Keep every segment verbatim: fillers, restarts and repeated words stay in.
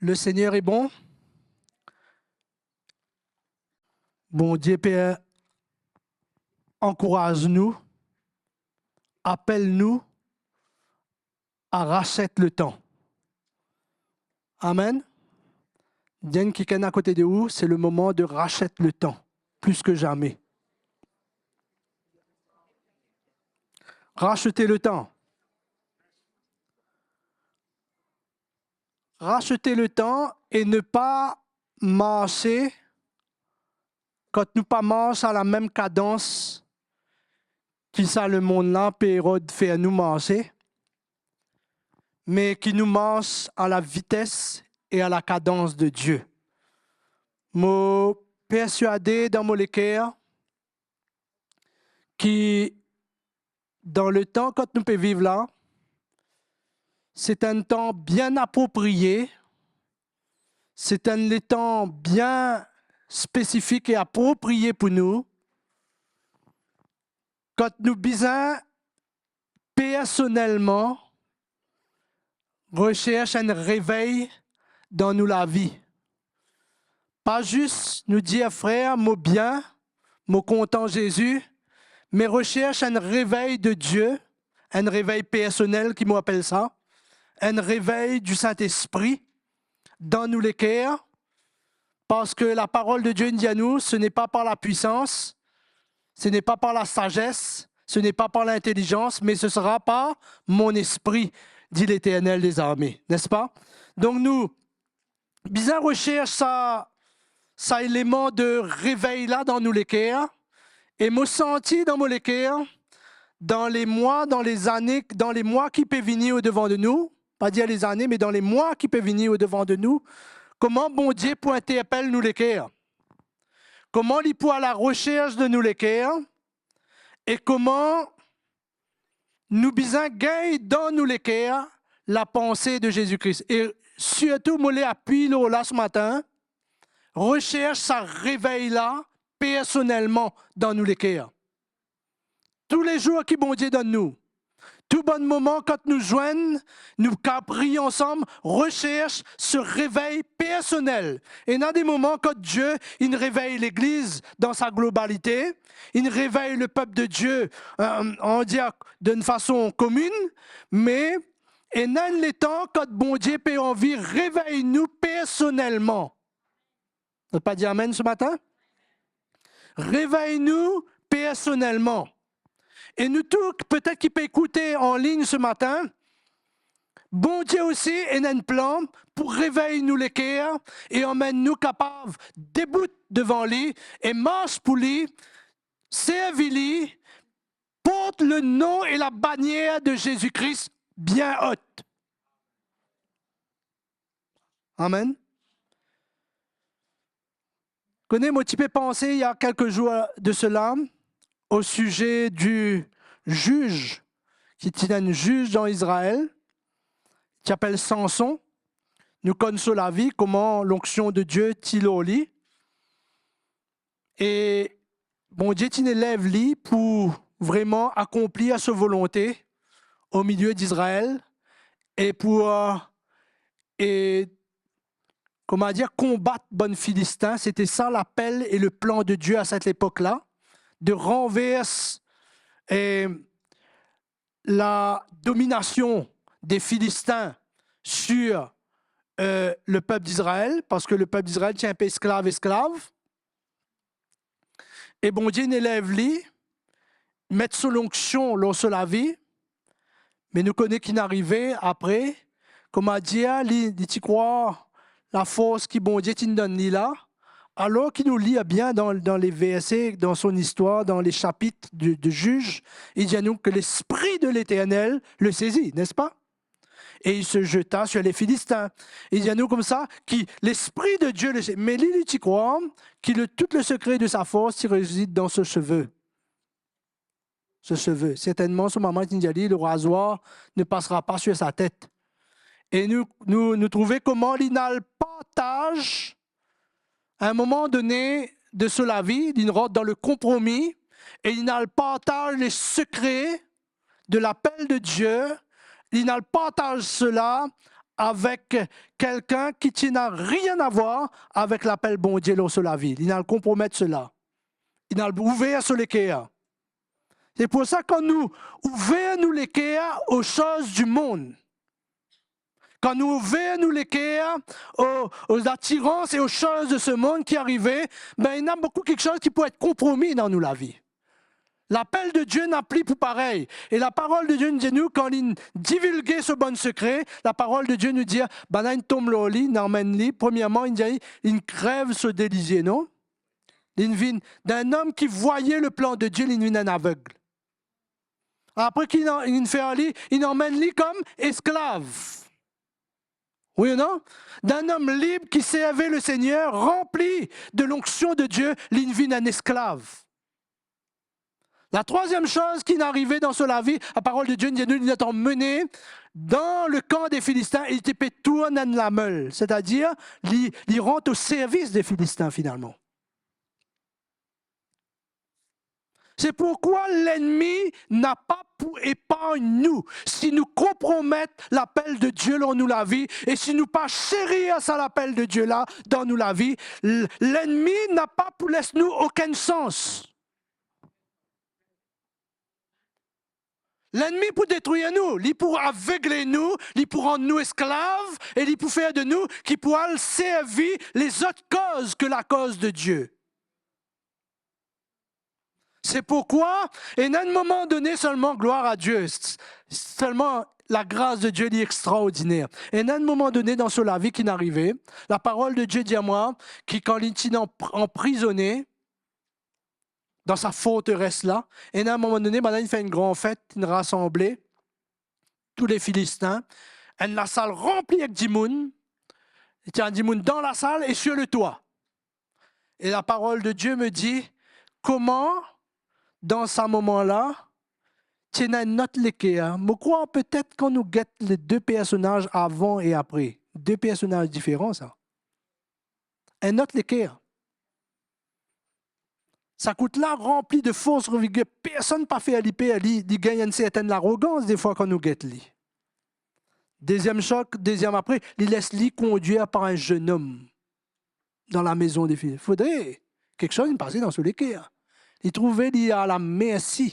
Le Seigneur est bon. Bondie pe ankouraz nou, apel nou a raset letan. Amen. Dir enn kikenn akote de ou, c'est le moment de racheter le temps, plus que jamais. Racheter le temps. Racheter le temps et ne pas marcher, kan nou pa mars a lamem kadans ki sa lemond la pe rod fer nou marse, me ki nou mars a lavites e a lakadans de Die. Mo perswade dan mo leker ki dan letan kot nou pe viv la, se enn tan bien apropriye, se enn letan bien spesifik e apropriye pou nou, kot nou bizin personelman resers enn revey dan nou lavi. Pa zis nou dir, "Frer, mo bien, mo kontan Zezi," me resers enn revey de Die, enn revey personel ki mo apel sa, enn revey di Sintespri dan nou leker, parski laparol de Die inn dir nou, "Ce n'est pas par la puissance, ce n'est pas par la sagesse, ce n'est pas par l'intelligence, mais ce sera par mon esprit, dit l'Éternel des armées." N'est-ce pas? Donk nou bizin resers sa, sa eleman de revey la dan nou leker. E mo santi dan mo leker, dan lemwa, dan lezane, dan lemwa ki pe vini odevan de nou, pa dir lezane, me dan lemwa ki pe vini odevan de nou, kouma Bondie pou interpel nou leker, kouma li pou al aresers de nou leker, e kouma nou bizin gagn dan nou leker lapanse de Zezi Kris. E sirtou, mo le apiy lor la se matin, resers sa revey la personelman dan nou leker. Toulezour ki Bondie donn nou, tou bann moman kot nou zwenn, nou kapav priye ansam, resers se revey personel. Ena de moman kot Die inn revey legliz dan sa globalite, inn revey lepep de Die, euh, on va dire, d'une façon commune, me ena enn letan kot Bondie pe anvi revey nou personelman. Zot pa dir amen se matin? Revey nou personelman. E nou tou, petet ki pe ekoute anlign se matin, Bondie osi ena enn plan pou revey nou leker e anmenn nou kapav debout devan li e mars pou li, servi li, port le nom et la bannière de Jésus-Christ bien haute. Amen. Kone, mo ti pe panse, il y a quelques jours de cela, au sujet du juge, ki ti ena enn ziz dan Izrael, ki apel Samson. Nou konn so lavi, kouma lonksion de Die ti lor li. E Bondie ti inn elev li pou vreman akonplir so volonte o milie d'Izrael e pou, euh, e, kouma dir, konbat bann Filistin. Sete sa lapel e le plan de Die a set lepok la, de ranvers, e, la dominasion de Filistin sur, euh, lepep d'Izrael, parski lepep d'Izrael ti enpe esklav, esklav. E Bondie inn elev li, met so lonksion lor so lavi, me nou kone ki'nn arive apre. Kouma dir, li, li ti krwar lafors ki Bondie ti'nn donn li la. Alor ki nou lir bien dan, dan le verse, dan son istwar, dan le sapit de, de Ziz, li dir nou ke l'Esprit de l'Éternel le saisit, n'est-ce pas? Et il se jeta sur les Philistins. Li dir nou koumsa ki l'Esprit de Dieu le saisit. Me li, li ti krwar ki le, tout le secret de sa force ti résidait dans ses cheveux. Ses cheveux. Sertennman, so mama ti'nn dir li, le rasoir ne passera pas sur sa tête. E nou, nou, nou trouve kouma li'nn al partaz, a enn moman done de so lavi, li'nn rant dan le konpromi, e li'nn al partaz le sekre de lapel de Die, li'nn al partaz sela avek kelkenn ki ti nanye a vwar avek lapel Bondie lor so lavi. Li'nn al konpromet sela. Li'nn al ouver so leker. Se pou sa, kan nou ouver nou leker aux choses du monde, kan nou ouver nou leker aux, aux attirances et aux choses de ce monde ki arive, be, ena boukou kiksoz ki pou et konpromi dan nou lavi. Lapel de Dieu napa pou parey. E laparol de Dieu nou dir nou, kan li divizwe so bann sekre, laparol de Dieu nou dir, bannla inn tom lor li, inn amenn li, premierman, inn dir, inn krev so de lizie, non? Li'nn vinn, d'un homme qui voyait le plan de Dieu, li'nn vinn enn aveg. Apre ki inn, inn fer li, inn amenn li kom esklav. Wi ou non? D'un homme libre qui servait le Seigneur, rempli de l'onction de Dieu, li'nn vinn enn esklav. La troisième chose ki'nn arive dan so lavi, laparol de Dieu dir nou, li inn amenn dan le kan de Filistin, e li ti pe tourn enn lamel, setadir li, li rant o servis de Filistin finalman. Se pourkwa lennmi napa pou epargn nou si nou konpromet lapel de Dieu lor nou lavi, e si nou pa serir sa lapel de Dieu la dan nou lavi, l-, lennmi napa pou les nou okenn sans. Lennmi pou detrir nou, li pou avegle nou, li pou rann nou esklav, e li pou fer de nou ki pou al servi lezot koz ke lakoz de Dieu. Se pourkwa, ena enn moman done selman, glwar a Dieu, s-, selman lagras de Dieu, li extraordiner. Ena enn moman done dan so lavi ki'nn arive, laparol de Dieu dir mwa ki kan li ti anp-, anprizone dan sa forteres la, ena enn moman done, bannla inn fer enn gran fet, inn rasanble tou le Filistin, enn lasal ranpli ek dimoun, ti ena dimoun dan lasal e sir le twa. E laparol de Dieu me dir, kouma, dan sa moman la, ti ena enn lot leker. Mo krwar petet kan nou get le de personaz avan e apre, de personaz diferan sa. Enn lot leker. Sa kout la ranpli de fors, revigor, personn pa fer li per, li, li gagn enn sertenn larogans defwa kan nou get li. Deziem sok, deziem apre, li les li kondwir par enn zennom dan lamezon de Fili. Fodre kiksoz inn pase dan so leker. Li trouve li a la mersi,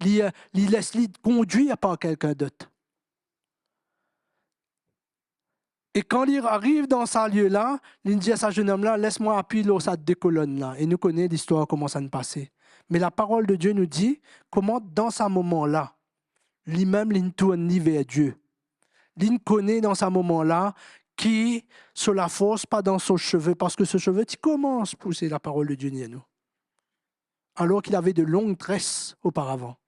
li, li les li kondwir par kelkenn dot. E kan li ariv dan sa lie la, li dir sa zennom la, les mwa apiy lor sa de kolonn la. E nou kone listwar kouma sa inn pase. Me laparol de Dieu nou dir, kouma dan sa moman la, limem linn tourn li ver Dieu. Linn kone dan sa moman la ki so lafors pa dan so seve, parski so seve ti koumans pouse, laparol de Dieu dir nou. Alors qu'il avait de longues tresses auparavant.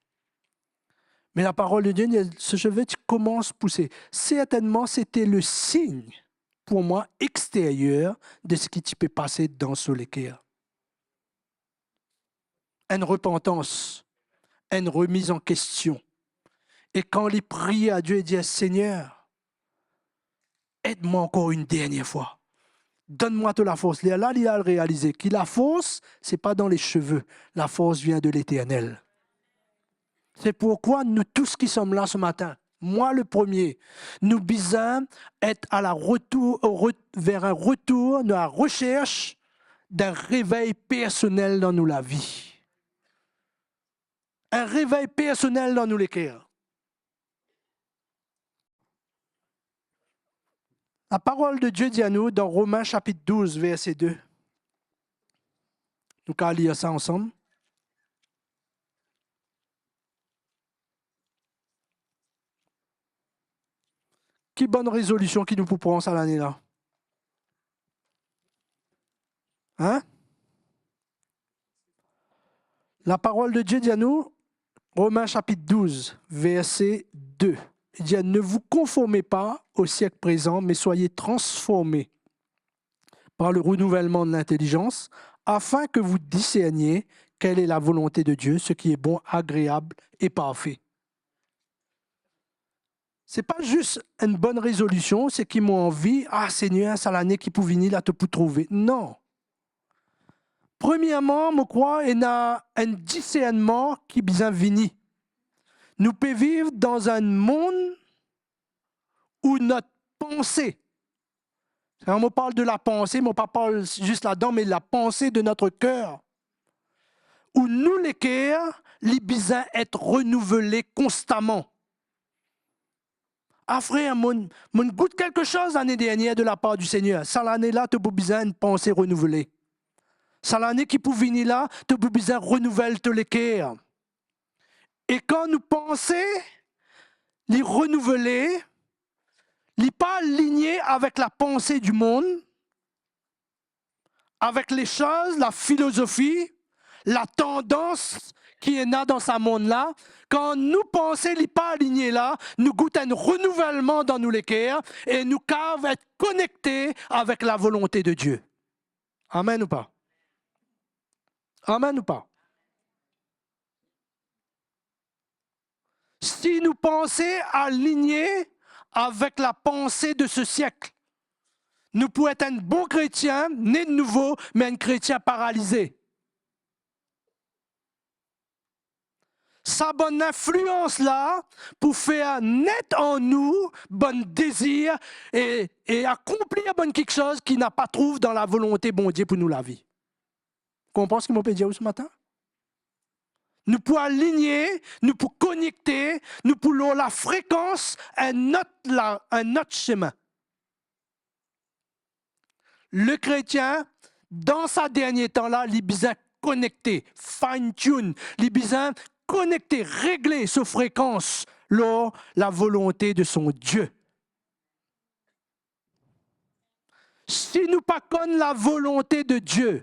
Me laparol de Dieu dir, so seve ti koumans pouse. Sertennman, sete le sign pou mwa exteryer de seki ti pe pase dan so leker. Enn repantans, enn remiz an kestion. E kan li priye a Dieu e dir, Segner, ed mwa ankor enn dernie fwa. Donn mwa to lafors. Lerla li al realize ki lafors, se pa dan le seve. Lafors vinn de Leternel. Se pourkwa nou tous ki som la se matin, mwa le premie, nou bizin et a la retour, o re-, ver enn retour, nou a resers d'enn revey personel dan nou lavi. Enn revey personel dan nou leker. Laparol de Dieu dir a nou dan Romin sapit douz, verse de. Nou kav lir sa ansam. Ki bann rezolision ki nou pou pran sa lane la? Hein? Laparol de Dieu dir a nou, Romin sapit douz, verse de, li dir, ne vous conformez pas au siècle présent, mais soyez transformés par le renouvellement de l'intelligence, afin que vous discerniez quelle est la volonté de Dieu, ce qui est bon, agréable et parfait. Se pa zis enn bonn rezolision, seki mo anvi, ah Segner, sa lane ki pou vini la, to pou trouve. Non. Premierman, mo krwar ena enn disernman ki bizin vini. Nou pe viv dan enn mond ou not panse. Kan mo parl de lapanse, mo pa parl zis ladan, me lapanse de notre cœur. Ou nou leker, li bizin et renouvele konstaman. Ah frer, mo, mo gout kelke soz lane dernier de lapar di Segner. Sa lane la, to pou bizin enn panse renouvele. Sa lane ki pou vini la, to pou bizin renouvel to leker. E kan nou panse, li renouvele, li pa aligne avek lapanse dimond, avek lesoz, lafilozofi, latandans ki ena dan sa mond la, kan nou panse li pa aligne la, nou gout enn renouvelman dan nou leker e nou kav et konekte avek lavolonte de Die. Amen ou pa? Amen ou pa? Si nou panse aligne avek lapanse de se siek, nou pou et enn bon kretien, ne de nouvo, me enn kretien paralize. Sa bann inflians la pou fer net an nou bann dezir e, e akonplir bann kiksoz ki napa trouv dan lavolonte Bondie pou nou lavi. Konpran seki mo pe dir ou se matin? Nou pou aligne, nou pou konekte, nou pou lor lafrekans enn lot la, enn lot semin. Le kretien, dan sa dernie tan la, li bizin konekte, fine tune, li bizin konekte, regle so frekans lor lavolonte de son Die. Si nou pa konn lavolonte de Die,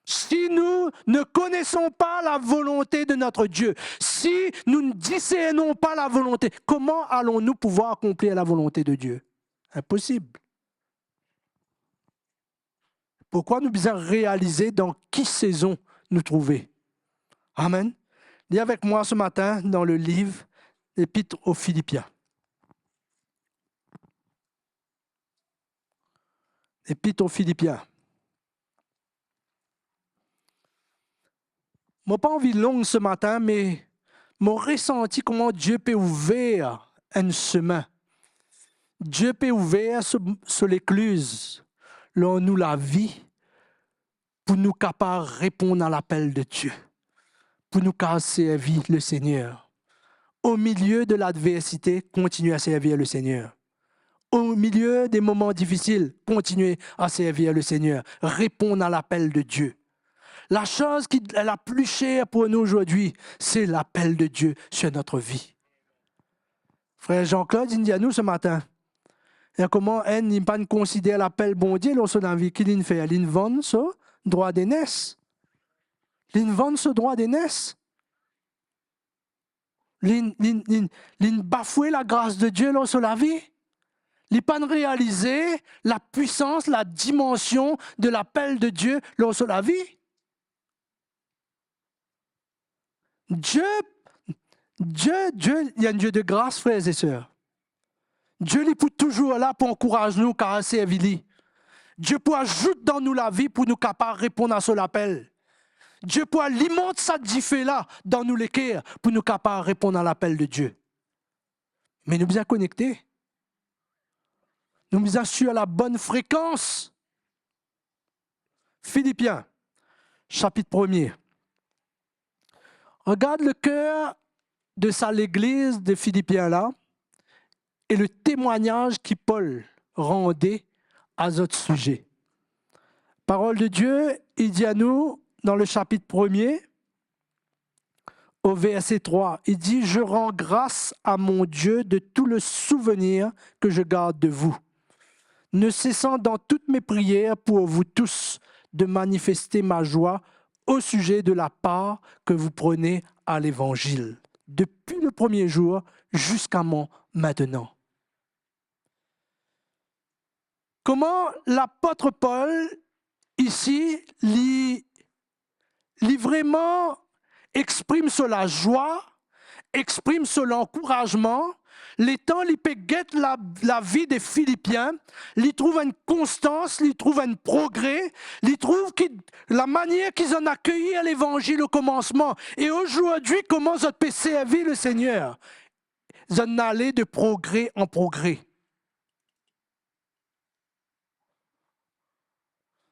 si nous ne connaissons pas la volonté de notre Dieu, si nous ne discernons pas la volonté, comment allons-nous pouvoir accomplir la volonté de Dieu? Inposib. Pourkwa nou bizin realize dan ki sezon nou trouve? Amen. Li avek mwa se matin dan le liv Epit o Filipien. Epit o Filipien. Mo pa anvi long se matin, me mo resanti kouma Die pe ouver enn semin. Die pe ouver so, so lekliz lor nou lavi pou nou kapav reponn a lapel de Die, pou nou kapav servi Lesegner. Au milieu de l'adversité, continuez à servir le Seigneur. Au milieu des moments difficiles, continuez à servir le Seigneur. Répondre à l'appel de Dieu. La chose qui est la plus chère pour nous aujourd'hui, c'est l'appel de Dieu sur notre vie. Frer Jean-Claude inn dir nou se matin, e kouma enn li pa'nn konsider lapel Bondie lor so lavi, ki li'nn fer? Li'nn vann so drwa de nes. Li'nn vann so drwa de nes. Li'nn, li'nn, li'nn, li'nn bafwe lagras de Die lor so lavi. Li pa'nn realize lapwisans, ladimansion de lapel de Die lor so lavi. Die, Die, Die, li enn Die de gras, frer e ser. Die, li pou touzour la pou ankouraz nou kapav servi li. Die pou azout dan nou lavi pou nou kapav reponn a so lapel. Die pou alimant sa dife la dan nou leker pou nou kapav reponn a lapel de Die. Me nou bizin konekte. Nou bizin sir la bonn frekans. Filipien, sapit premie. Regard le ker de sa legliz de Filipien la e le temwagnaz ki Pol rande a zot size. Parol de Die, li dir nou dan le sapit premie, au verset trois, il dit, « Je rends grâce à mon Dieu de tout le souvenir que je garde de vous, ne cessant dans toutes mes prières pour vous tous de manifester ma joie au sujet de la part que vous prenez à l'évangile, depuis le premier jour jusqu'à mon maintenant. » Kouma lapot Pol isi, li, li vreman exprim so lazwa, exprim so lankourazman, letan li pe get la, lavi de Filipien, li trouv enn konstans, li trouv enn progre, li trouv ki lamanier ki zot inn akeir levanzil o komansman, e azordi kouma zot pe servi Lesegner. zot inn ale de progre an progre.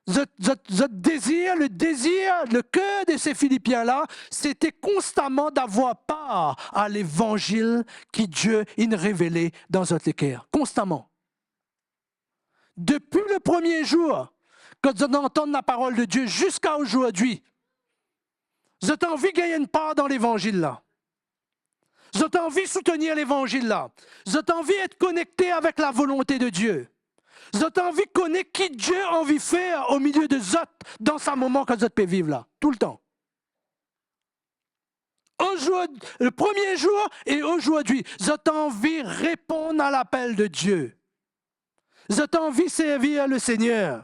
Zot, zot, zot dezir, le dezir, le ker de se Filipien la, sete konstaman davwar par a levanzil ki Die inn revele dan zot leker. Konstaman. Depi le premie zour, kan zot antann laparol de Die ziska ozordi, zot anvi gagn enn par dan levanzil la. Zot anvi soutenir levanzil la. Zot anvi et konekte avek lavolonte de Die. Zot anvi kone ki Die anvi fer omilie de zot dan sa moman kan zot pe viv la, toultan. Ozordi, le premie zour e ozordi, zot anvi reponn a lapel de Die. Zot anvi servi Lesegner.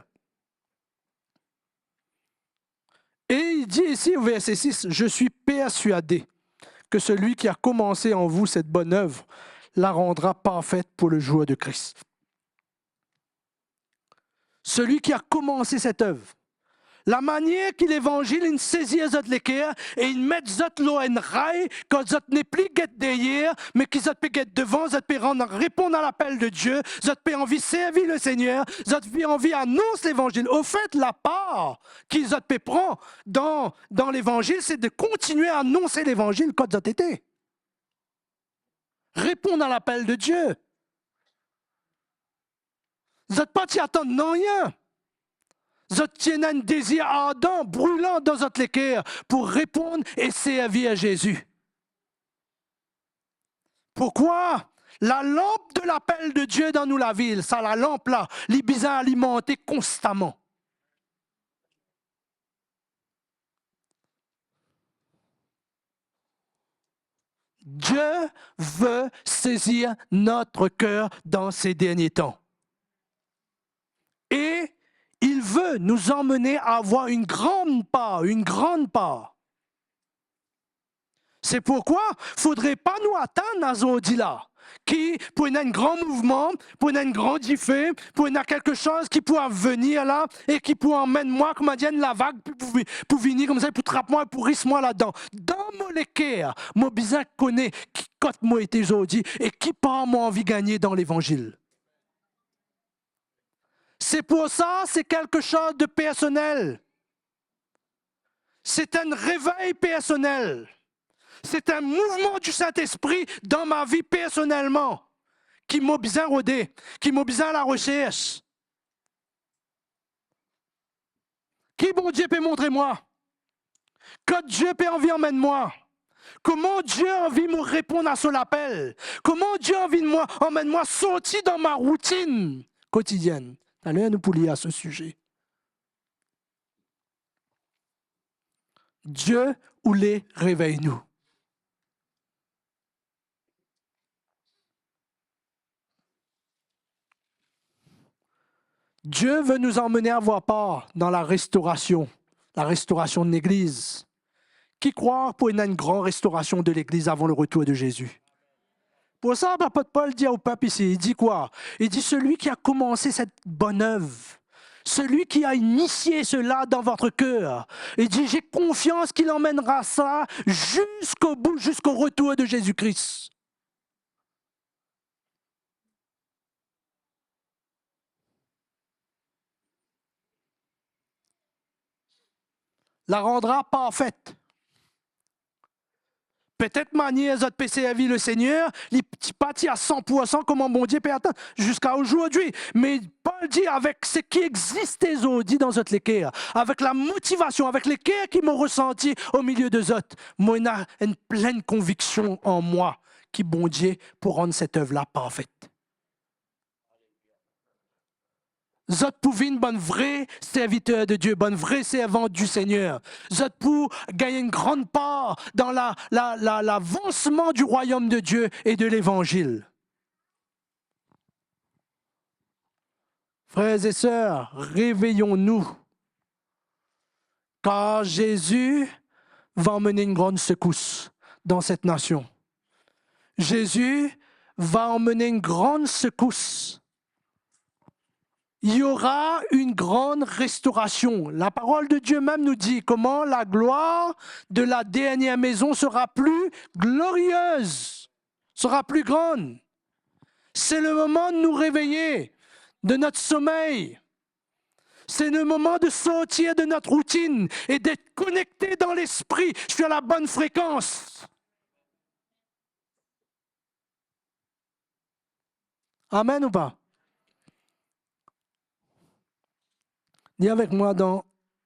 E li dir isi, verse sis, "Je suis persuadé que celui qui a commencé en vous cette bonne œuvre la rendra parfaite pour le jour de Christ." Celui qui a commencé cette œuvre. Lamanier ki levanzil inn sezir zot leker e inn met zot lor enn ray, kan zot nepli get deryer, me ki zot pe get devan, zot pe rann, reponn a lapel de Die, zot pe anvi servi Lesegner, zot pe anvi anons levanzil. Ofet, lapar ki zot pe pran dan, dan levanzil, se de kontigne anonse levanzil kot zot ete. Reponn a lapel de Die. Zot pa ti atann nanye. Zot ti ena enn dezir ardan, brilan dan zot leker pou reponn e servi Zezi. Pourkwa? Lalanp de lapel de Die dan nou lavi, sa lalanp la, li bizin alimante konstaman. Dieu veut saisir notre cœur dans ces derniers temps. Et il veut nous emmener à avoir une grande part, une grande part. Se pourkwa fodre pa nou atann azordi la ki pou ena enn gran mouvman, pou ena enn gran dife, pou ena kelksoz ki pou avenir la e ki pou amenn mwa, kouma dir, enn lavag pou, pou, pou vini koumsa, pou trap mwa, pou ris mwa ladan. Dan mo leker, mo bizin kone ki kot mo ete zordi e ki par mo anvi gagne dan levanzil. Se pou sa, se kelksoz de personel. Se enn revey personel. Se enn mouvman di Sintespri dan ma vi personelman, ki mo bizin rode, ki mo bizin laresers. Ki Bondie pe montre mwa? Kot Die pe anvi amenn mwa? Kouma Die anvi mo reponn a so lapel? Kouma Die anvi mwa, amenn mwa sorti dan ma routinn kotidienn? Taler nou pou lir a se size. Die oule revey nou. Dieu veut nous emmener avoir part dans la restauration, la restauration de l'Église. Ki krwar pou ena enn gran restorasion de legliz avan le retour de Jésus? Pou sa, lapot Pol dir o pep isi, li dir kwa? Li dir, celui qui a commencé cette bonne œuvre, celui qui a initié cela dans votre cœur, li dir, j'ai confiance qu'il emmènera ça jusqu'au bout, jusqu'au retour de Jésus-Christ. La rendra parfait. Petet manier zot pe servi Lesegner, li ti pa ti a san pour san kouma Bondie pe atann ziska ozordi. Me Pol dir, avek seki existe zordi dan zot leker, avek lamotivasion, avek leker ki mo resanti omilie de zot, mo ena enn plin konviksion an mwa ki Bondie pou rann set ev la parfet. Zot pou vinn bann vre serviter de Die, bann vre servan di Segner. Zot pou gagn enn gran par dan la, la, la, lavansman di rwayom de Die e de levanzil. Frères et sœurs, réveillons-nous, car Jésus va emmener une grande secousse dans cette nation. Jésus va emmener une grande secousse. Il y aura une grande restauration. La parole de Dieu même nous dit comment la gloire de la dernière maison sera plus glorieuse. sera plus grande. C'est le moment de nous réveiller de notre sommeil. C'est le moment de sortir de notre routine et d'être connecté dans l'esprit sur la bonne fréquence. Amen ou pa? Li avek mwa dan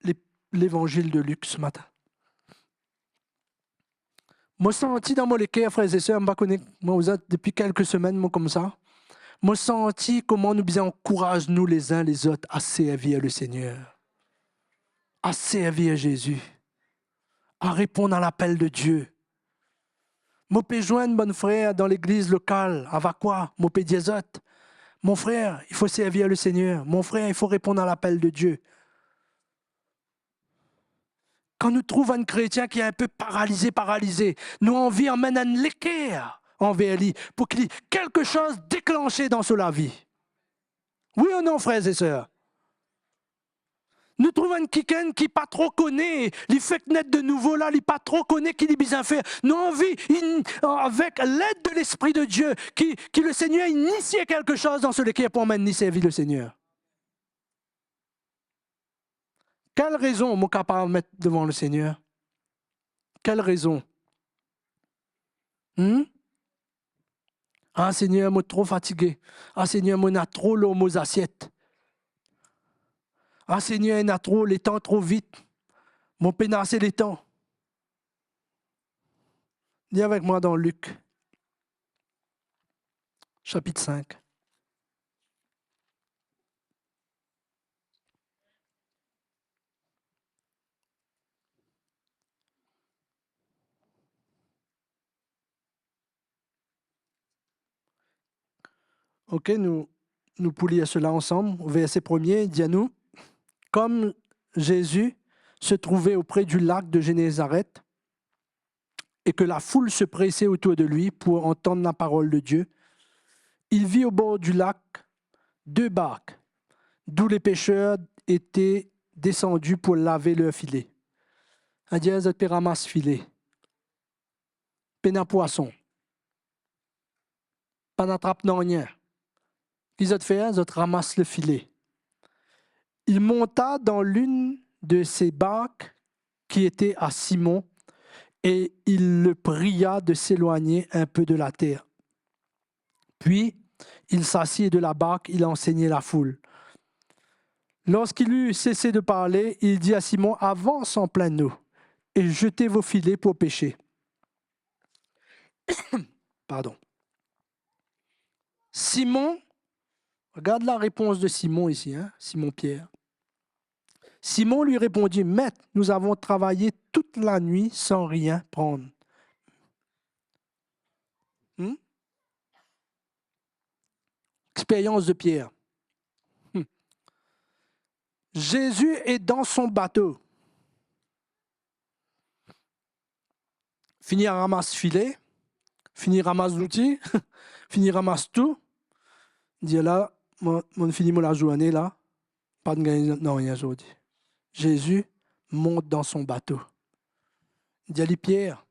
le-, Levanzil de Lik se matin. Mo santi dan mo leker, frer e ser, mo pa kone, mo, zot, depi kelke semenn, mo koumsa. Mo santi kouma nou bizin ankouraz nou lezin lezot a servi Lesegner, a servi Zezi, a reponn a lapel de Die. Mo pe zwenn bann frer dan legliz lokal a Vacoas, mo pe dir zot, "Mon frer, il faut servir le Seigneur. Mon frer, il faut répondre à l'appel de Dieu." Kan nou trouv enn kretien ki inpe paralize, paralize, nou anvi amenn enn leker anver li pou ki li, kelke soz deklanse dan so lavi. Wi ou non, frer e ser? Nou trouv enn kikenn ki pa tro kone, li fek net de nouvo la, li pa tro kone ki li bizin fer. Nou anvi, in-, avek led de Lespri de Die, ki, ki Lesegner inisie kelke soz dan so leker pou amenn li servi Lesegner. Kel rezon mo kapav met devan Lesegner? Kel rezon? Hmm? Ah, Segner, mo tro fatige. Ah, Segner, mo ena tro lor mo zasiet. Ah, Segner, ena tro, letan tro vit. Mo pena ase letan. Li avek mwa dan Lik, sapit sink. Ok, nou, nou pou lir sela ansam. Verse premie, dir nou, comme Jésus se trouvait auprès du lac de Génézareth et que la foule se pressait autour de lui pour entendre la parole de Dieu, il vit au bord du lac deux barques, d'où les pêcheurs étaient descendus pour laver leurs filets. Savedir zot pe ramas file. Pena pwason. Pa'nn atrap nanye. Ki zot fer? Zot ramas lefile. Il monta dans l'une de ces barques qui était à Simon et il le pria de s'éloigner un peu de la terre. Puis, il s'assit et de la barque, il enseignait la foule. Lorsqu'il eut cessé de parler, il dit à Simon : « Avance en plein eau et jetez vos filets pour pêcher. » Pardon. Simon, regarde la réponse de Simon ici, hein, Simon Pierre. Simon lui répondit : « Maître, nous avons travaillé toute la nuit sans rien prendre. » Hmm? Expérience de Pierre. Hmm. Jésus est dans son bateau. Fini ramas file, fini ramas zouti, fini ramas tou. Dir la, mo, mo fini mo lazourne la, pa'nn gagn nanye zordi. Jésus monte dans son bateau. Dir li, Pierre,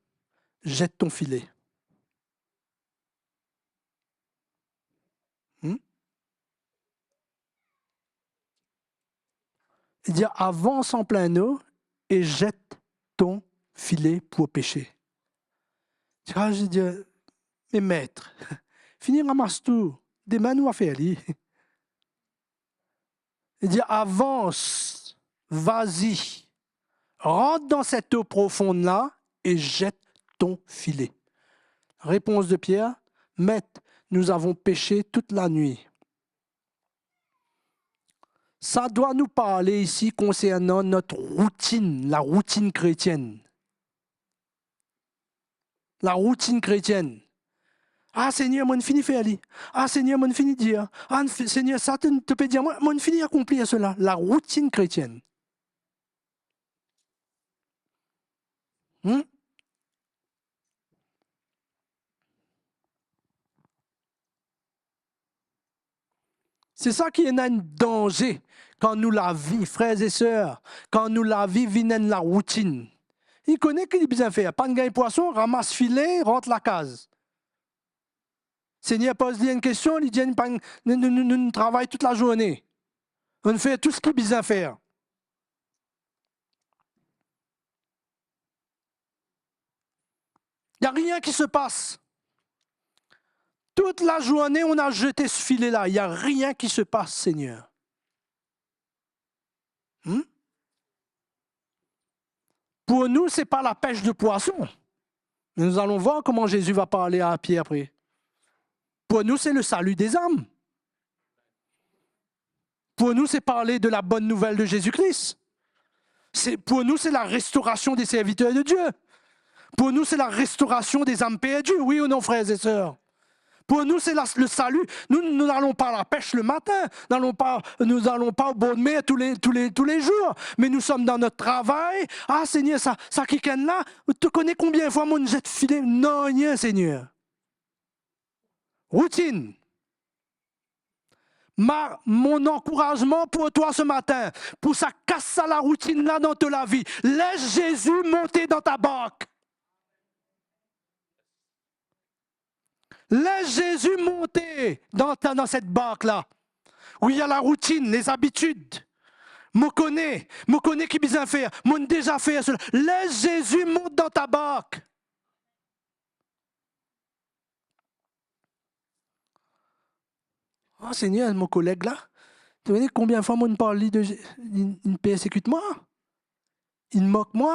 jette ton filet. Hmm? Li dir, avance en plein eau et jette ton filet pour pêcher. Ti a, li dir, me met, fini ramas tou, demin nou a fer li. Li dir, avance, vas-y, rentre dans cette eau profonde là et jette ton filet. Réponse de Pierre, Maître, nous avons pêché toute la nuit. Sa dwa nou parle isi konsernan not routinn, la routinn kretienn. La routinn kretienn. Ah, Segner, mo'nn fini fer li. Ah, Segner, mo'nn fini dir. Ah, Segner, sa to, to pe dir mwa, mo'nn fini akonplir sela. La routinn kretienn. Hmm? Se sa ki ena enn danze kan nou lavi, frer e ser, kan nou lavi vinn enn laroutinn. Li kone ki li bizin fer, pa'nn gagn pwason, ramas file, rant lakaz. Segner poz li enn kestion, li dir, nou, nou, nou, nou travay tout lazourne. Nou'nn fer tou seki bizin fer. Il y a rien qui se passe. Toute la journée, on a jeté ce filet-là. Il y a rien qui se passe, Seigneur. Hmm? Pour nous, c'est pas la pêche de poisson. Mais nous allons voir comment Jésus va parler à Pierre après. Pour nous, c'est le salut des âmes. Pour nous, c'est parler de la bonne nouvelle de Jésus-Christ. C'est, pour nous, c'est la restauration des serviteurs de Dieu. Pour nous, c'est la restauration des âmes perdues, oui ou non, frères et sœurs? Pour nous, c'est la, le salut. Nous, nous n'allons pas à la pêche le matin. Nous n'allons pas, nous n'allons pas au bord de mer tous les, tous les, tous les jours. Mais nous sommes dans notre travail. Ah, Seigneur, sa, sa kikenn la, tu connais combien de fois mo'nn zet file? Non, rien, Seigneur. Routine. Ma, mon ankourazman pou twa se matin, pou sa kas sa laroutinn la dan to lavi, les Zezi monte dan ta bark. Les Zezi monte dan ta, dan set bark la. Wi, il y a la routine, les habitudes. Mo kone, mo kone ki bizin fer, mo'nn deza fer sela. Les Zezi monte dan ta bark. Oh Segner, mo koleg la, to kone konbien fwa mo'nn parl li de, li, li'nn persekit mwa, li'nn mok mwa,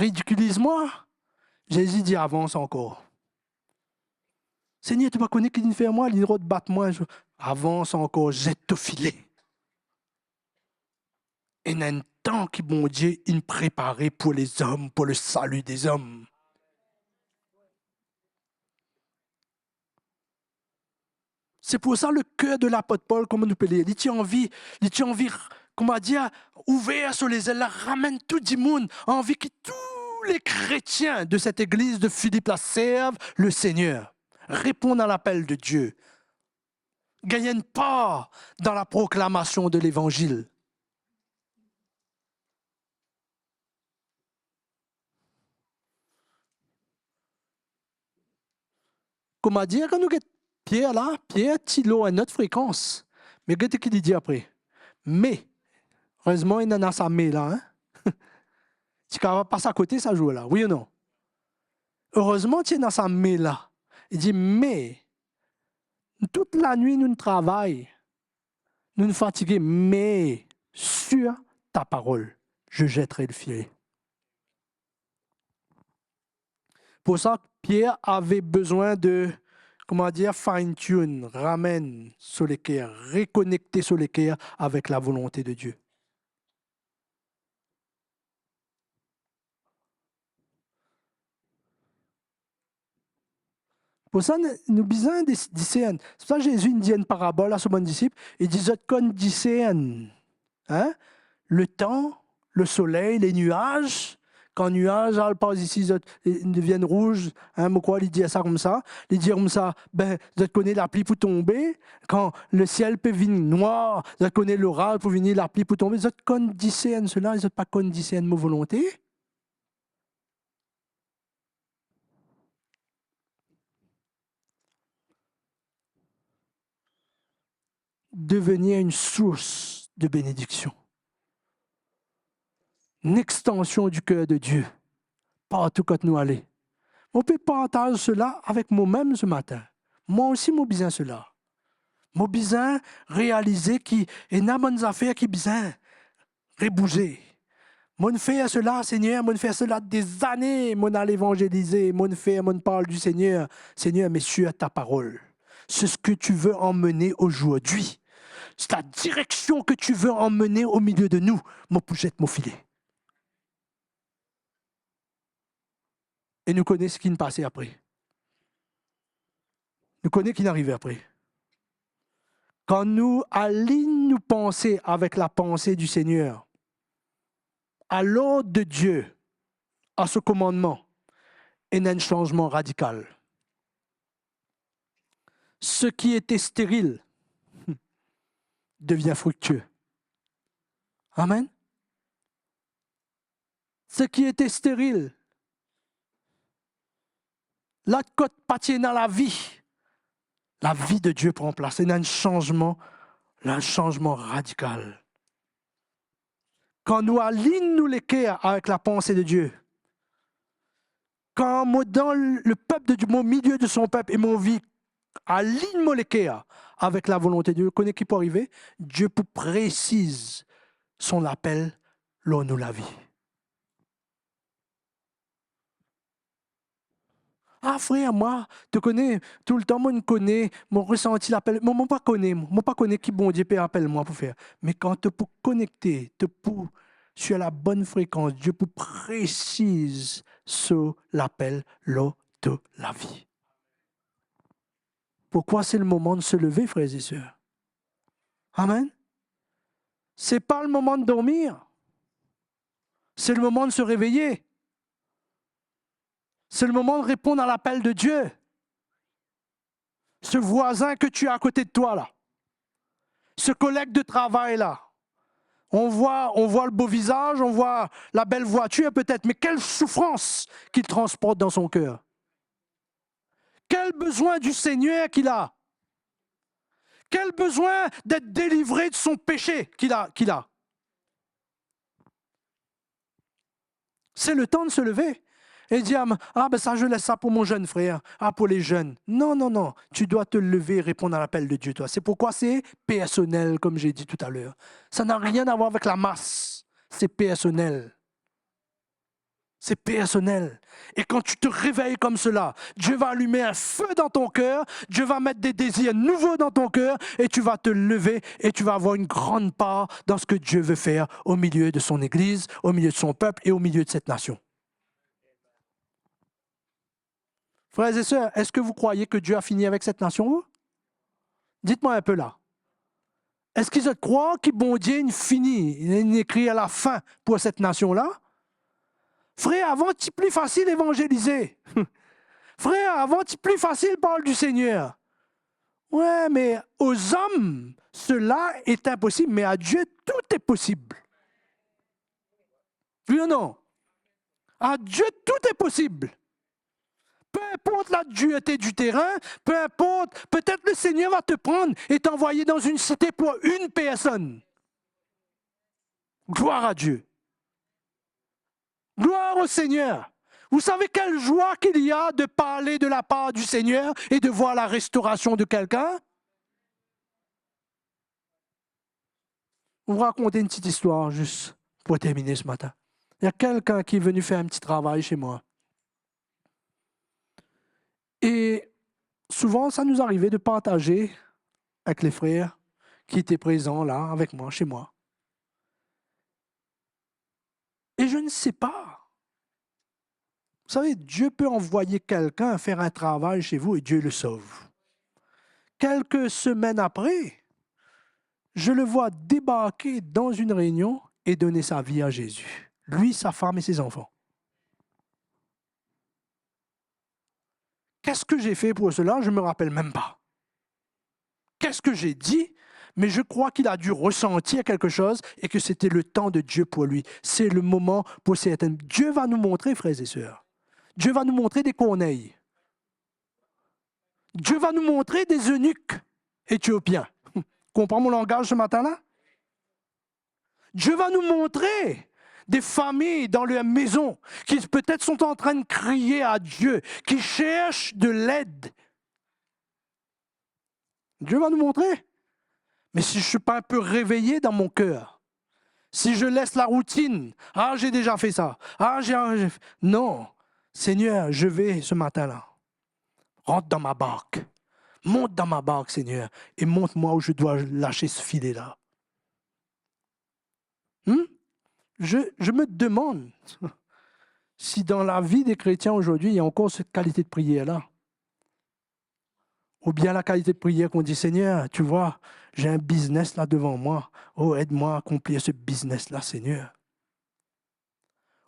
ridikiliz mwa. Zezi dir, avans ankor. Segner, to pa kone ki li'nn fer mwa, li'nn rod bat mwa. Avans ankor, zet to file. Ena enn tan ki Bondie inn prepare pou lezom, pou le salut des hommes. Se pou sa le ker de lapot Pol, kouma nou pe lir, li ti anvi, li ti anvi, kouma dir, ouver so lezel la, ramenn tou dimoun, anvi ki tou le kretien de set legliz de Filip la serv le Segner, reponn a lapel de Die, gagn enn par dan la proklamasion de levanzil. Kouma dir, kan nou get Pier la, Pier ti lor enn lot frekans. Me gete ki li dir apre. Me, erezman ena sa me la, hein? Ti kapav pas akote sa zour la, wi ou non? Erezman ti ena sa me la. Li dir, me, toute la nuit nou'nn travay, nou'nn fatige, mais sur ta parole, je jetterai le filet. Pour ça, Pierre avait besoin de, comment dire, fine-tune, ramenn so leker, rekonekte so leker avek lavolonte de Die. Pou sa, nou, nou bizin dis-, disern. Se pou sa Zezi inn dir enn parabol a so bann disip, li dir, zot konn disern, hein, letan, lesoley, leniaz, kan niaz al par isi, zot, eh, devinn rouz, hein, mo krwar li dir sa koumsa, li dir koumsa, be, zot kone lapli pou tonbe, kan lesiel pe vinn nwar, zot kone loraz pou vini, lapli pou tonbe, zot konn disern sela, zot pa konn disern mo volonte. Devenir une source de bénédiction. Une extension du cœur de Dieu partou kot nou ale. Mo pe partaz sela avek momem se matin. Mwa osi mo bizin sela. Mo bizin realize ki ena bann zafer ki bizin rebouze. Mo'nn fer sela, Segner, mo'nn fer sela dezane, mo'nn al evanzelize, mo'nn fer, mo'nn parl di Segner. Segner, mais sur ta parole, c'est ce que tu veux emmener aujourd'hui, c'est la direction que tu veux emmener au milieu de nous, mo pou zet mo file. E nou kone seki inn pase apre. Nou kone ki'nn arive apre. Kan nou align nou panse avek lapanse di Segner, a lord de Die, a so komannman, ena enn sanzman radikal. Ce qui était stérile devient fructueux. Amen. Ce qui était stérile, la kot pa ti ena lavi, Lavi de Die pran plas, ena enn sanzman, enn sanzman radikal. Kan nou align nou leker avek lapanse de Die, kan mo dan lepep de Die, mo milie de son pep e mo vi align mo leker avek lavolonte de Die, kone ki pou arive? Die pou presiz son lapel lor nou lavi. Ah, frer, mwa, to kone, toultan mo kone, mo resanti lapel, mo, mo pa kone, mo pa kone ki Bondie pe apel mwa pou fer. Me kan to pou konekte, to pou sir la bonn frekans, Die pou presiz so lapel lor to lavi. Pourquoi c'est le moment de se lever, frères et sœurs? Amen. C'est pas le moment de dormir. C'est le moment de se réveiller. C'est le moment de répondre à l'appel de Dieu. Ce voisin que tu as à côté de toi là, ce collègue de travail là, on voit, on voit le beau visage, on voit la belle voiture peut-être, mais quelle souffrance qu'il transporte dans son cœur. Quel besoin du Seigneur qu'il a. Quel besoin d'être délivré de son péché qu'il a, qu'il a. C'est le temps de se lever et dire, ah ben ça, je laisse ça pour mon jeune frère, ah, pour les jeunes. Non, non, non, tu dois te lever et répondre à l'appel de Dieu, toi. C'est pourquoi c'est personnel, comme j'ai dit tout à l'heure. Ça n'a rien à voir avec la masse, c'est personnel. C'est personnel. Et quand tu te réveilles comme cela, Dieu va allumer un feu dans ton cœur, Dieu va mettre des désirs nouveaux dans ton cœur, et tu vas te lever et tu vas avoir une grande part dans ce que Dieu veut faire au milieu de son Église, au milieu de son peuple et au milieu de cette nation. Frères et sœurs, est-ce que vous croyez que Dieu a fini avec cette nation, vous ? Dites-moi un peu là. Eski zot krwar ki Bondie inn fini, inn ekrir lafin pou set nasion la? Frer, avan ti pli fasil evanzelize. Frer, avan ti pli fasil parl di Segner. Wi, me aux hommes, cela est impossible, mais à Dieu, tout est possible. Oui ou non? À Dieu, tout est possible. Peu importe la dureté du terrain, peu importe, peut-être le Seigneur va te prendre et t'envoyer dans une cité pour une personne. Gloire à Dieu. Gloire au Seigneur. Vous savez quelle joie qu'il y a de parler de la part du Seigneur et de voir la restauration de quelqu'un? Mo pou rakont enn ti istwar zis pou termine se matin. Il y a quelqu'un qui est venu faire un petit travail chez moi. Et souvent, ça nous arrivait de partager avec les frères qui étaient présents là, avec moi, chez moi. Et je ne sais pas. Vous savez, Dieu peut envoyer quelqu'un faire un travail chez vous et Dieu le sauve. Quelques semaines après, je le vois débarquer dans une réunion et donner sa vie à Jésus. Lui, sa femme et ses enfants. Qu'est-ce que j'ai fait pour cela? Je me rappelle même pas. Qu'est-ce que j'ai dit? Mais je crois qu'il a dû ressentir quelque chose et que c'était le temps de Dieu pour lui. C'est le moment pour certaines. Dieu va nous montrer, frères et sœurs. Dieu va nous montrer des Corneilles. Dieu va nous montrer des eunuques éthiopiens. Konpran mo langaz se matin la? Dieu va nous montrer des familles dans leur maison qui peut-être sont en train de crier à Dieu, qui cherchent de l'aide. Dieu va nous montrer. Mais si je suis pas un peu réveillé dans mon cœur, si je laisse la routine, ah, j'ai déjà fait ça, ah, j'ai, j'ai fait... Non, Seigneur, je vais ce matin-là. Rentre dans ma barque. Monte dans ma barque, Seigneur, et montre-moi où je dois lâcher ce filet-là. Hmm? Je, je me demande si dans la vie des chrétiens aujourd'hui, il y a encore cette qualité de prière-là. Ou bien la qualité de prière qu'on dit, Seigneur, tu vois, j'ai un business là devant moi. Oh, aide-moi à accomplir ce business-là, Seigneur.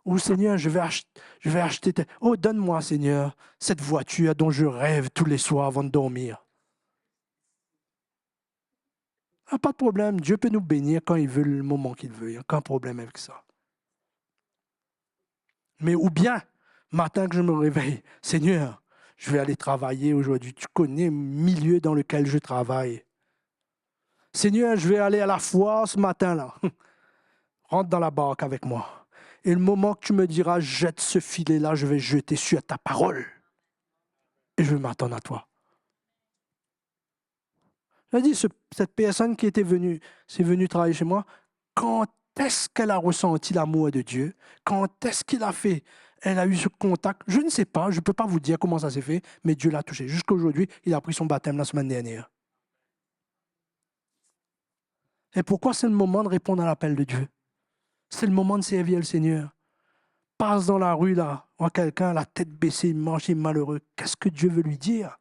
Ou Seigneur, je vais ach-, je vais acheter tel... Oh, donne-moi, Seigneur, cette voiture dont je rêve tous les soirs avant de dormir. Ah, pas de problème, Dieu peut nous bénir quand il veut, le moment qu'il veut, il n'y a aucun problème avec ça. Mais ou bien, matin que je me réveille, Seigneur, Je vais aller travailler aujourd'hui. Tu connais le milieu dans lequel je travaille. Seigneur, je vais aller à la foire ce matin-là. Rentre dans la barque avec moi. Et le moment que tu me diras, jette ce filet-là, je vais jeter sur ta parole. Et je vais m'attendre à toi. Il a dit, ce- cette personne qui était venue, c'est venu travailler chez moi, quand est-ce qu'elle a ressenti l'amour de Dieu? Quand est-ce qu'il a fait, elle a eu ce contact? Je ne sais pas, je ne peux pas vous dire comment ça s'est fait, mais Dieu l'a touché. Jusqu'à aujourd'hui, il a pris son baptême la semaine dernière. Et pourquoi c'est le moment de répondre à l'appel de Dieu? C'est le moment de servir le Seigneur. Pas dans la rue là, voir quelqu'un la tête baissée, il marche, il est malheureux. Qu'est-ce que Dieu veut lui dire?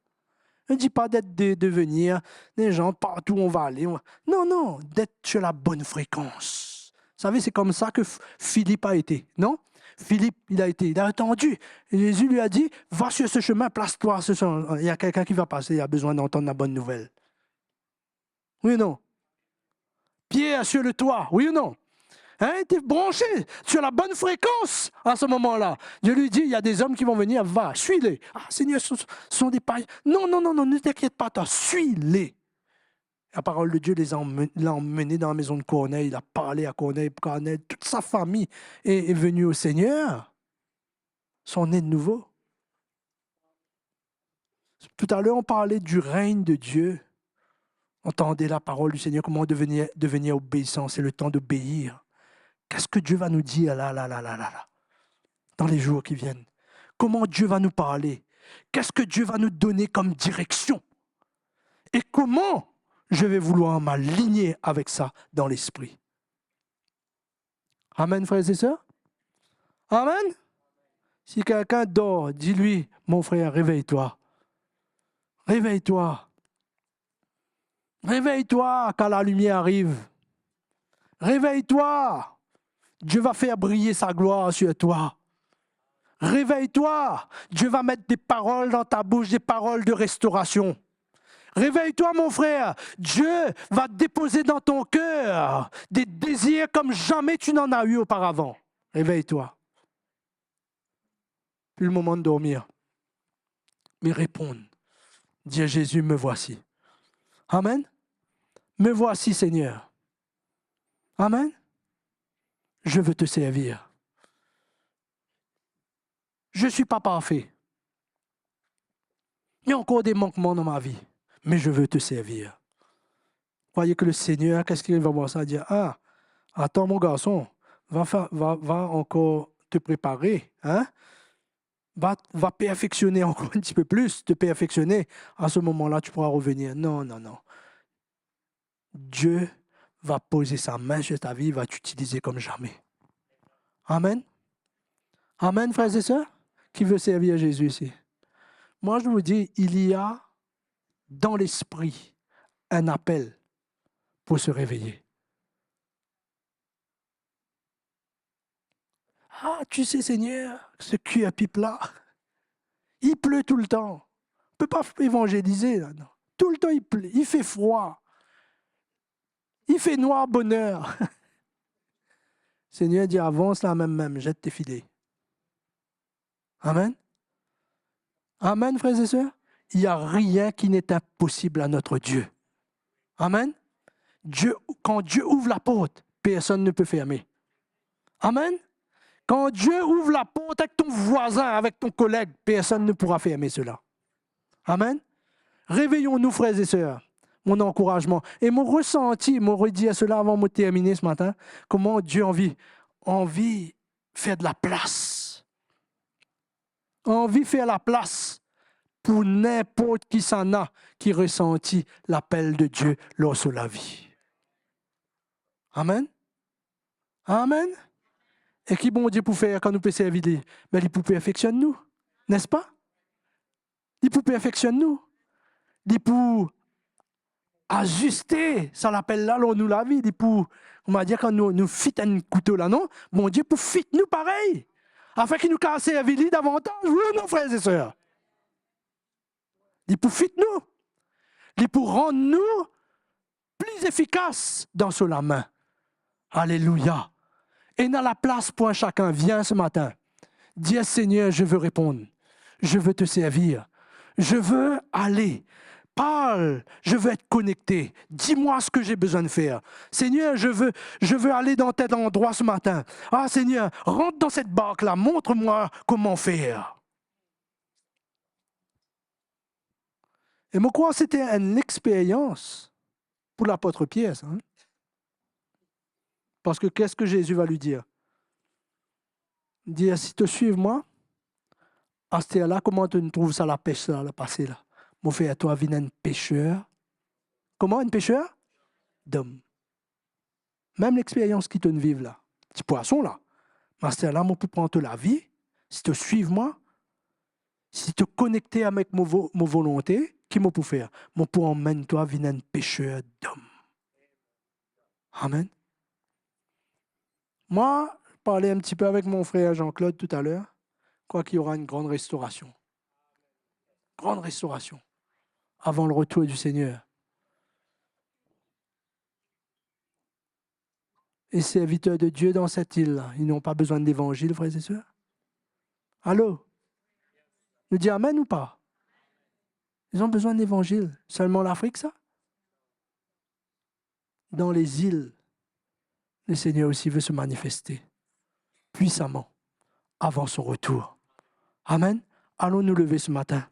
Ne dis pas d'être de, de venir, les gens partout où on va aller. On va- Non, non, d'être sur la bonne fréquence. Vous savez, c'est comme ça que F- Philippe a été, non? Philippe, il a été, il a entendu. Et Jésus lui a dit, va sur ce chemin, place-toi à ce chemin. Il y a quelqu'un qui va passer, il a besoin d'entendre la bonne nouvelle. Oui ou non? Pierre sur le toit, oui ou non? Hein, t'es branché sur la bonne fréquence à ce moment-là. Dieu lui dit, il y a des hommes qui vont venir, va, suis-les. Ah, Seigneur, ce sont, ce sont des païens. Non, non, non, non, ne t'inquiète pas, toi, suis-les. La parole de Dieu les a emmen- l'a emmené dans la maison de Corneille, il a parlé à Corneille, Corneille, toute sa famille est, est venue au Seigneur, sont nés de nouveau. Tout à l'heure, on parlait du règne de Dieu. On entendait la parole du Seigneur, comment devenir, devenir obéissant. C'est le temps d'obéir. Qu'est-ce que Dieu va nous dire là, là, là, là, là, là, dans les jours qui viennent? Comment Dieu va nous parler? Qu'est-ce que Dieu va nous donner comme direction? Et comment je vais vouloir m'aligner avec ça dans l'esprit? Amen, frères et sœurs. Amen. Si quelqu'un dort, dis-lui, mon frère, réveille-toi. Réveille-toi. Réveille-toi quand la lumière arrive. Réveille-toi. Dieu va faire briller sa gloire sur toi. Réveille-toi. Dieu va mettre des paroles dans ta bouche, des paroles de restauration. Réveille-toi, mon frère. Dieu va déposer dans ton cœur des désirs comme jamais tu n'en as eu auparavant. Réveille-toi. Plus le moment de dormir. Mais réponds. Dis à Jésus, me voici. Amen. Me voici, Seigneur. Amen. Je veux te servir. Je suis pas parfait. Il y a encore des manquements dans ma vie, mais je veux te servir. Croyez que le Seigneur, qu'est-ce qu'il va voir ça, dire, ah, attends mon garçon, va, fa- va, va encore te préparer, hein? Va, va perfectionner encore un petit peu plus, te perfectionner. À ce moment-là, tu pourras revenir. Non, non, non. Dieu va poser sa main sur ta vie, il va t'utiliser comme jamais. Amen. Amen, frères et sœurs, qui veut servir Jésus ici. Moi, je vous dis, il y a dans l'esprit un appel pour se réveiller. Ah, tu sais, Seigneur, ce cuir pipe là, il pleut tout le temps. On peut pas évangéliser là, non. Tout le temps, il pleut, il fait froid. Il fait noir bonheur. Seigneur dit, avance la même, même, jette tes filets. Amen. Amen, frères et sœurs. Il n'y a rien qui n'est impossible à notre Dieu. Amen. Dieu, quand Dieu ouvre la porte, personne ne peut fermer. Amen. Quand Dieu ouvre la porte avec ton voisin, avec ton collègue, personne ne pourra fermer cela. Amen. Réveillons-nous, frères et sœurs. Mon encouragement. Et mon ressenti, mon redire cela avant de terminer ce matin, comment Dieu envie, envie faire de la place. Anvi fer laplas pou ninport kisannla ki resanti lapel de Die lor so lavi. Amen. Amen. E ki Bondie pou fer kan nou pe servi li? Be, li pou perfeksionn nou, nespa? Li pou perfeksionn nou. Li pou aziste sa lapel la lor nou lavi. Li pou, kouma dir, kan nou, nou fit enn kouto la, non? Bondie pou fit nou parey, afin ki nou kapav servi li davantaz. Wi ou non, frer e ser? Li pou fit nou. Li pou rann nou pli efikas dan so lame. Alelouya. Ena laplas pou enn sakenn. Vien se matin. Dir, Seigneur, je veux répondre. Je veux te servir. Je veux aller. Parle, je veux être connecté. Dis-moi ce que j'ai besoin de faire. Seigneur, je veux, je veux aller dans tel endroit ce matin. Ah Seigneur, rentre dans cette barque-là, montre-moi comment faire. E mo krwar sete enn experyans pou lapot Pier, sa, hein? Parski, qu'est-ce que Jésus va lui dire? Dir, si to swiv mwa, aster la, kouma to trouv sa lapes la, la pase la? Mo fer twa vinn enn peser. Kouma enn peser? Dom. Mem lexperyans ki to viv la, ti pwason la, me aster la, mo pou pran to lavi, si to swiv mwa, si to konekte avek mo vo-, mo volonte, ki mo pou fer? Mo pou amenn twa vinn enn peser dom. Amen. Moi, parle un petit peu avec mon frère Jean-Claude tout à l'heure. Je crois qu'il y aura une grande restauration. Grande restauration. Avant le retour du Seigneur. Et serviteurs de Dieu dans cette île-là, ils n'ont pas besoin d'évangile, frères et sœurs? Allô? Nou dir amen ou pa? Ils ont besoin d'évangile. Seulement l'Afrique, ça? Dans les îles, le Seigneur aussi veut se manifester puissamment avant son retour. Amen. Allons nous lever ce matin.